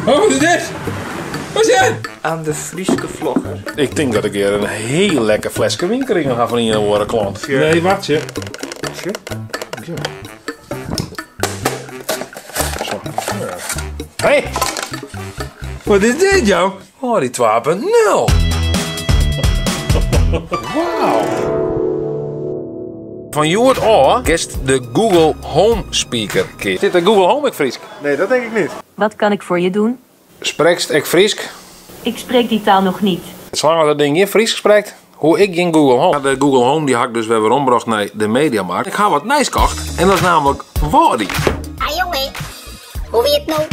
Oh, wat is dit? Wat is dit? Aan de Fryske vlogger. Ik tink dat ik hjir in hiel lekker fleske wyn krigen ha fan ien of oare klant. Nee, wachtsje. Zo. Hey! Wat is dit, joh? Oh, die 2.0. Wauw. Fan hjoed ôf kinst de Google Home speaker keapje. Sit de Google Home ek Frysk? Nee, dat denk ik niet. Wat kan ik voor je doen? Sprekst ek Frysk? Ik spreek die taal nog niet. Salang't dat ding gjin Frysk sprekt, hoech ik gjin Google Home. De Google Home dy ha ik dus wer werombrocht nei de Mediamarkt. Ik ha wat nijs kocht en dat is namelijk Wâldy. Ah jonge, hoe wie it no?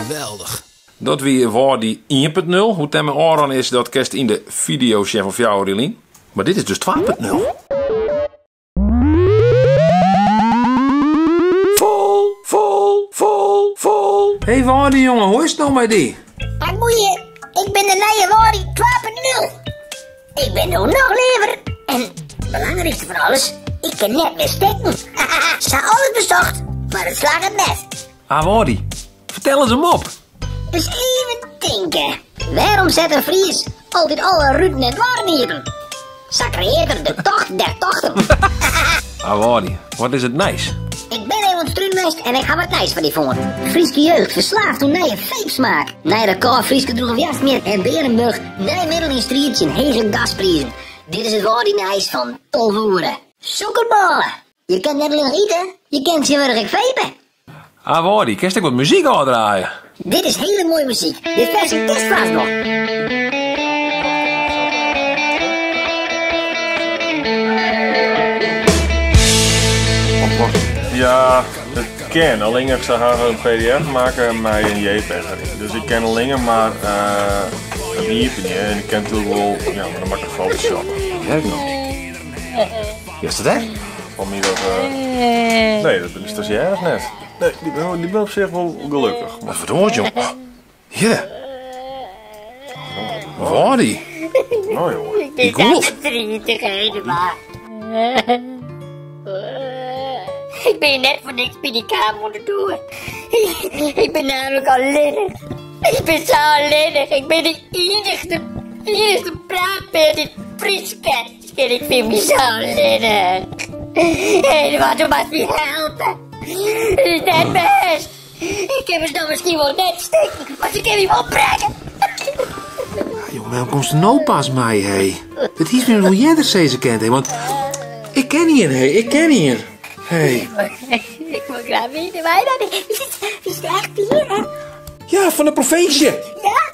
Geweldich. Dat wie Wâldy 1.0. Hoe't dêrmei ôfrûn is, dat kinst yn de fideo sjen fan 4 jier lyn. Mar dit is dus 2.0. Fol, fol, fol, fol. Hey Wâldy jonge, hoe is it no mei dy? Pak boeien, ik bin de nije Wâldy 2.0. Ik bin no noch leaver en, belangrykste fan alles, ik kin net mear stikken. Se ha alles besocht, mar it slagget net. Ah Wâldy, fertel ris in mop. Dus even tinke. Wêrom set in Fries altyd alle ruten en doarren iepen? Sa kreëarret er de tocht der tochten. Ah Wâldy, wat is it nijs? Ik bin even oan it strunen west en ik ha wat nijs foar dy fûn. Fryske jeugd ferslaafd oan nije vape-smaak. Nij rekôr Fryske drûge woarst en Bearenburch nij middel yn striid tsjin hege gasprizen. Dit is it Wâldy nijs fan 12 oere. Sûkerbôle! Je kinne net allinnich ite, je kinne tsjintwurdich ek vape. Ah Wâldy, kinst ek wat muzyk ôfdraaie? Dit is hiele moaie muzyk. Dit ferske kinst fêst wol. Ja, it kin. Allinnich se hawwe in pdf makke mei in JPEG deryn. Dus ik kin allinnich mar it iepenje en ik kin natuerlik wol, ja, mar dan moat ik it photoshoppe. Hear ik no? Hearst it ek? Fan my dat. Nee, dat binne de stazjêres net. Nee, dy binne op sich wol gelokkich. Wat ferdoarje, jong. Hjir. Wâldy. No, jonge. Dy gûlt. Ik bin net foar niks by dy kaam oan de doar. Ik bin namelijk allinnich. Ik bin sa allinnich. Ik bin de iennichste, iennichste praatpear dy't Frysk ken. En ik fyn my sa allinnich. En wat do moatst my helpe. It is net bêst. Ik kin dus no miskien wol net stikken, mar se kin my wol brekke. Jong, wêrom komst no pas mei, hé? Dat hiest my wol earder sizze kind, hé, want ik ken ien, hé, ik ken ien. Hé. Ik wol graach witte wa dat is. Is it echt wier, hè? Ja, fan de provinsje. Ja?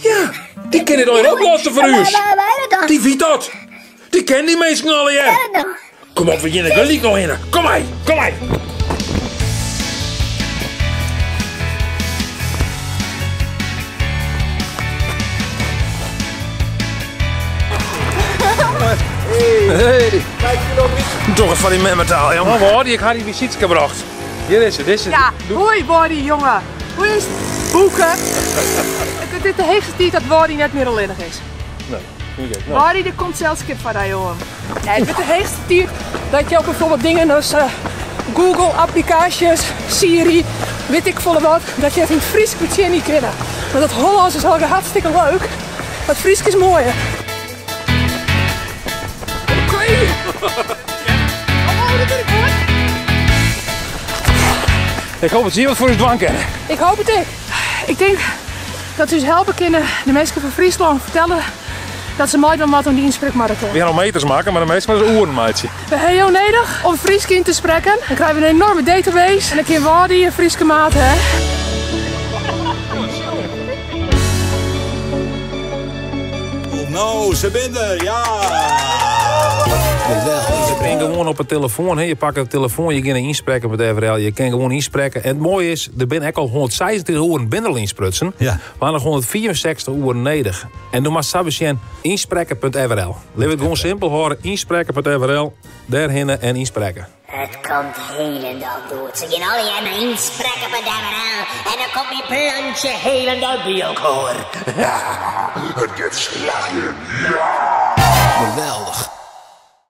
Ja, dy kin it allegear oplosse foar ús. Wa, wa, wa dan? Dy wit dat. Dy ken dy minsken allegear. Wa dan? Kom op, we gean der gelyk no hinne. Kom mei, kom mei. Hey. Doch it foar dyn memmetaal, jong. Oh, ik ha dy wizytske brocht. Hjir is se, dizze. Ja, hoi Wâldy jonge. Hoe is it? Boeke. It is de heechste tiid dat Wâldy net mear allinnich is. Nee, vind ik ek. Nee. Wâldy, der komt selskip foar dy oan. Ja, it wurdt de heechste tiid dat jo bijvoorbeeld dingen as eh, Google applikaasjes, Siri, wit ik folle wat, dat je it yn it Frysk betsjinje kinne. Want dat Hollânsk is allegear hartstikke leuk, mar it Frysk is moaier. Oké. Oh, dat is goed. Ik hoop dat se hjir wat foar ús dwaan kinne. Ik hoop it ek. Ik tink dat se ús helpe kinne, de minsken fan Fryslân fertelle dat se meidwaan moatte oan dy ynsprekmaraton. We hawwe al meters makke, mar de minsken moatte oeren meitsje. We hawwe jo nedich om Frysk yn te sprekken. Dan krije we in enorme database en dan kin Wâldy in Fryske maat ha. No, se binne der, ja! Je kin gewoan op 'e telefoan, hè, je pakke de telefoan, je geane ynsprekken op it FRL, je kin gewoan ynsprekke. En it moaie is, der binne ek al 126 oeren binne al ynsprutsen. Ja. Mar noch 164 oeren nedich. En do moatst sa besjen, ynsprekken.frl. Litte we it gewoan simpel hâlde, ynsprekken.frl, dêrhinne en ynsprekke. It komt hielendal goed. Se gean allegear nei ynsprekken.frl en dan komt myn plantsje hielendal by elkoar. It giet slagjen, ja! Geweldich.